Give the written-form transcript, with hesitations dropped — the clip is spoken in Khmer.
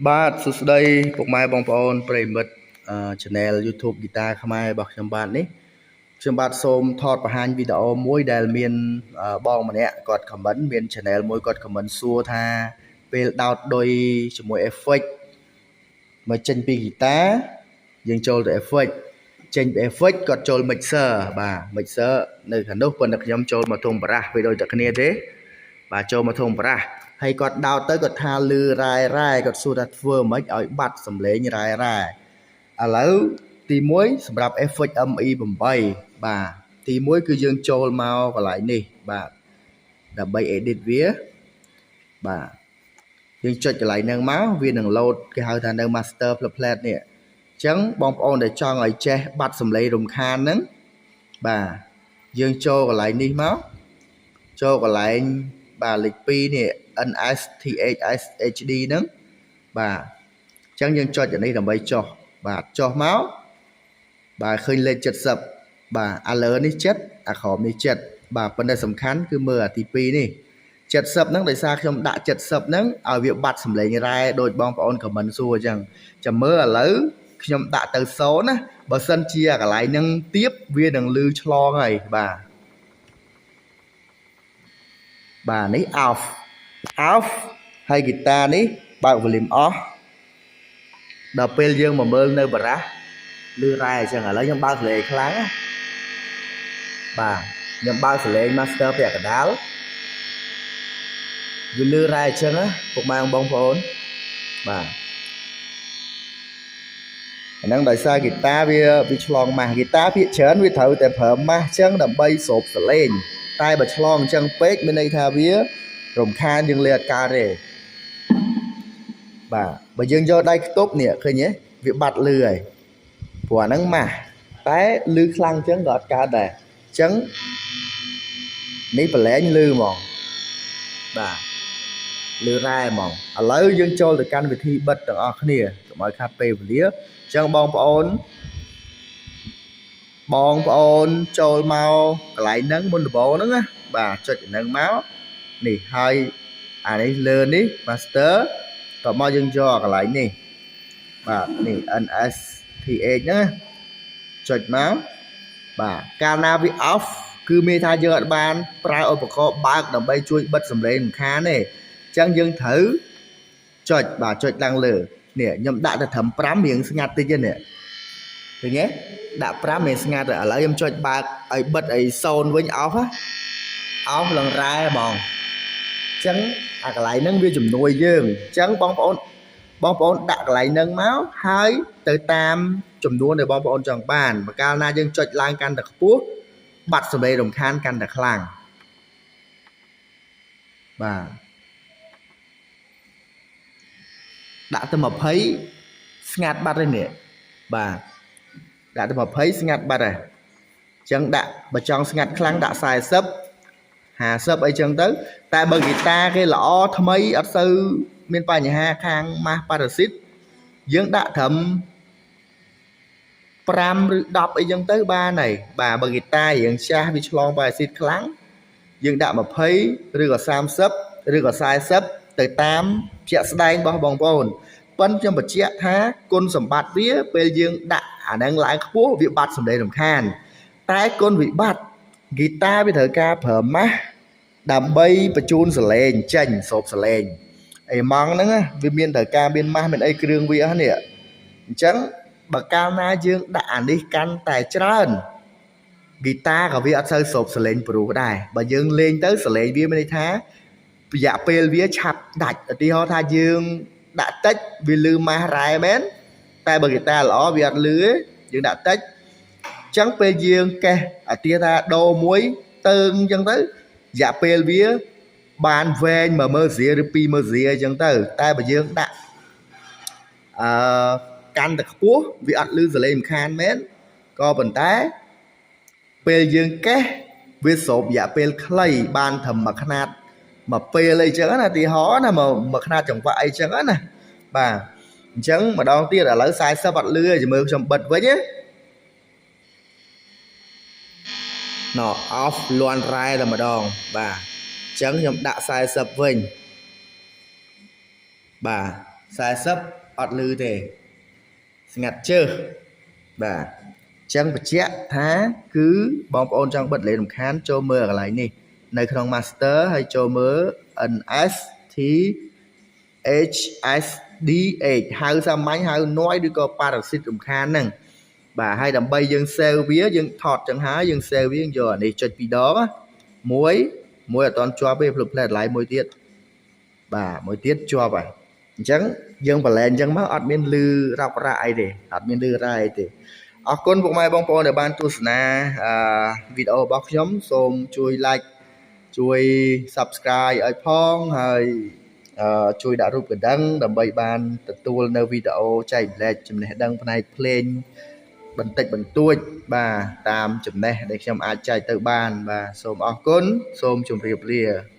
បាទសួស្តីពុកម៉ែបងប្អូនប្រិយមិត្ត Channel YouTube Guitar ខ្មែររបស់ខ្ញុំបាទនេះខ្ញុំបាទសូមថតបង្ហាញវីដេអូមួយដែលមានបងម្នាក់គាត់ comment មាន Channel មួយគាត់ comment សួរថាពេលដោតឌុយជាមួយ effect មកចេញពីហ្គីតាយើងចូលទៅ effect ចេញពី effect គាត់ចូល mixer បាទ mixer នៅខាងនោះប៉ុន្តែខ្ញុំចូលមកធំបារះវាដូចតែគ្នាទេបាទចូលមកធំបារះហើយគាត់ដោតទៅគាត់ថាលឺរ៉ែរ៉ែគាត់សួរថាធ្វើម៉េចឲ្យបាត់សំឡេងរ៉ែរ៉ែឥឡូវទី1សម្រាប់ effect ME8 បាទទី1គឺយើងចូលមកកន្លែងនេះបាទដើម្បី edit វាបាទយើងចុចកន្លែងហ្នឹងមកវានឹង load គេហៅថានៅ master plate នេះអញ្ចឹងបងប្អូនដែលចង់ឲ្យចេះបាត់សំឡេងរំខានហ្នឹងបាទយើងចូលកន្លែងនេះមកចូលកន្លែងបាទលេខ2នេះ NSTHSHD ហ្នឹងបាទអញ្ចឹងយើងចុចអានេះដើម្បីចុះបាទចុះមកបាទឃើញលេខ70បាទអាលើនេះ7អាក្រោមនេះ7បាទប៉ុន្តែសំខាន់គឺមើលអាទី2នេះ70ហ្នឹងដោយសារខ្ញុំដាក់70ហ្នឹងឲ្យវាបាត់សំឡេងរ៉ែដូចបងប្អូន comment សួរអញ្ចឹងចាំមើលឥឡូវខ្ញុំដាក់ទៅ0ណាបើសិនជាកន្លែងហ្នឹងទៀបវានឹងលឺឆ្លងហើយបាទបាទនេះ off off ហើយហ្គីតានេះបើក volume off ដល់ពេលយើងមកមើលនៅបារ៉ាស់លឺរ៉ែអញ្ចឹងឥឡូវខ្ញុំបើកសំឡេងខ្លាំងណាបាទខ្ញុំបើកសំឡេង master ពាក់កណ្ដាលវាលឺរ៉ែអញ្ចឹងណាពុកម៉ែបងប្អូនបាទអាហ្នឹងដោយសារហ្គីតាវាឆ្លងម៉ាស់ហ្គីតាភាគច្រើនវាត្រូវតែប្រើម៉ាស់អញ្ចឹងដើម្បីស្រូបសលេងតែបើឆ្លងអញ្ចឹងពេកមានន័យថាវារំខានយើងលេអត់កើតទេបាទបើយើងយកដៃខ្ទប់នេះឃើញទេវាបាត់លឺហើយព្រោះអាហ្នឹងម៉ាស់តែលឺខ្លាំងអញ្ចឹងក៏អត់កើតដែរអញ្ចឹងនេះប្រឡែងលឺហ្មងបាទលឺរ៉ែហ្មងឥឡូវយើងចូលទៅកាន់វិធីបិទទាំងអស់គ្នាកុំឲ្យខាត់ពេលវេលាអញ្ចឹងបងប្អូនបងប្អូនចូលមកកន្លែងហ្នឹងមុនដំបូងហ្នឹងណាបាទចុចហ្នឹងមកនេះហើយអានេះលើនេះ master តមកយើងយកកន្លែងនេះបាទនេះ NSTH ហ្នឹងចុចមកបាទកាលណាវា off គឺមានថាយើងអត់បានប្រើឧបករណ៍បើកដើម្បីជួយបិទសំឡេងរំខានទេអញ្ចឹងយើងត្រូវចុចបាទចុចឡើងលើនេះខ្ញុំដាក់ទៅត្រឹម5រៀងស្ងាត់តិចទេនេះឃើញទេដាក់5រៀងស្ងាត់ឥឡូវខ្ញុំចុចបើកឲ្យបិទឲ្យ0វិញ off off ឡើងរ៉ែហ្មងអញ្ចឹងអាកន្លែងហ្នឹងវាជំនួយយើងអញ្ចឹងបងប្អូនបងប្អូនដាក់កន្លែងហ្នឹងមកហើយទៅតាមចំនួនដែលបងប្អូនចង់បានបើកាលណាយើងចុចឡើងកាន់តែខ្ពស់បាត់សំឡេងរំខានកាន់តែខ្លាំងបាទដាក់ទៅ20ស្ងាត់បាត់ហើយនេះបាទដាក់ទៅ20ស្ងាត់បាត់ហើយអញ្ចឹងដាក់បើចង់ស្ងាត់ខ្លាំងដាក់40 50អីចឹងទៅតែបើហ្គីតាគេល្អថ្មីអត់សូវមានបញ្ហាខាងម៉ាស់ប៉ារ៉ាស៊ីតយើងដាក់ត្រឹម5ឬ10អីចឹងទៅបានហើយបាទបើហ្គីតារៀងចាស់វាឆ្លងប៉ារ៉ាស៊ីតខ្លាំងយើងដាក់20ឬក៏30ឬក៏40ទៅតាមជាក់ស្ដែងរបស់បងប្អូនប៉ុន្តែខ្ញុំបញ្ជាក់ថាគុណសម្បត្តិវាពេលយើងដាក់អាហ្នឹងឡើងខ្ពស់វាបាត់សំឡេងរំខានតែគុណវិបត្តិហ្គីតាវាត្រូវការប្រើម៉ាស់ដើម្បីបញ្ជូនសលេងចេញស្រូបសលេងអេម៉ង់ហ្នឹងវាមានត្រូវការមានម៉ាស់មានអីគ្រឿងវាហ្នឹងនេះអញ្ចឹងបើកាលណាយើងដាក់អានេះកាន់តែច្រើនហ្គីតាក៏វាអត់សូវស្រូបសលេងព្រោះដែរបើយើងលេងទៅសលេងវាមានន័យថារយៈពេលវាឆាប់ដាច់ឧទាហរណ៍ថាយើងដាក់តិចវាលឺម៉ាស់រ៉ែមែនតែបើហ្គីតាល្អវាអត់លឺទេយើងដាក់តិចអញ្ចឹងពេលយើងកេះឧទាហរណ៍ថាដូមួយតើងអញ្ចឹងទៅរយៈពេលវាបានវែង1មើសៀឬ2មើសៀអញ្ចឹងទៅតែបើយើងដាក់អឺកាន់តែខ្ពស់វាអត់លឺសលេងរំខានមែនក៏ប៉ុន្តែពេលយើងកេះវាស្រូបរយៈពេលខ្លីបានត្រឹមមួយខ្នាតមួយពេលអីចឹងណាទីហោណាមួយខ្នាតចង្វាក់អីចឹងណាបាទអញ្ចឹងម្ដងទៀតឥឡូវ40អត់លឺទេមើលខ្ញុំបិទវិញណាណោ off លន់រ៉ែតែម្ដងបាទអញ្ចឹងខ្ញុំដាក់40វិញបាទ 40អត់លឺទេស្ងាត់ជើសបាទអញ្ចឹងបញ្ជាក់ថាគឺបងប្អូនចង់បិទលេងរំខានចូលមើលកន្លែងនេះនៅក្នុង master ហើយចូលមើល NS T H S D H ហៅសាមញ្ញហៅ noise ឬក៏ parasite រំខានហ្នឹងបាទហើយដើម្បីយើង save វាយើងថតចឹងហើយយើង save វាយើងយកអានេះចុចពីរដងមួយមួយអត់ទាន់ជាប់ទេភ្លុបផ្លែតម្លៃមួយទៀតបាទមួយទៀតជាប់ហើយអញ្ចឹងយើងបលែនអញ្ចឹងមកអត់មានលឺរ៉ាប់រ៉ាអីទេអត់មានលឺរ៉ាអីទេអរគុណពុកម៉ែបងប្អូនដែលបានទស្សនាអឺវីដេអូរបស់ខ្ញុំសូមជួយ like ជួយ Subscribe ឲ្យផងហើយអឺជួយដាក់រូបកណ្ដឹងដើម្បីបានទទួលនៅវីដេអូចែករំលែកចំណេះដឹងផ្នែកភ្លេងបន្តិចបន្តួចបាទតាមចំណេះដែលខ្ញុំអាចចែកទៅបានបាទសូមអរគុណសូមជម្រាបលា។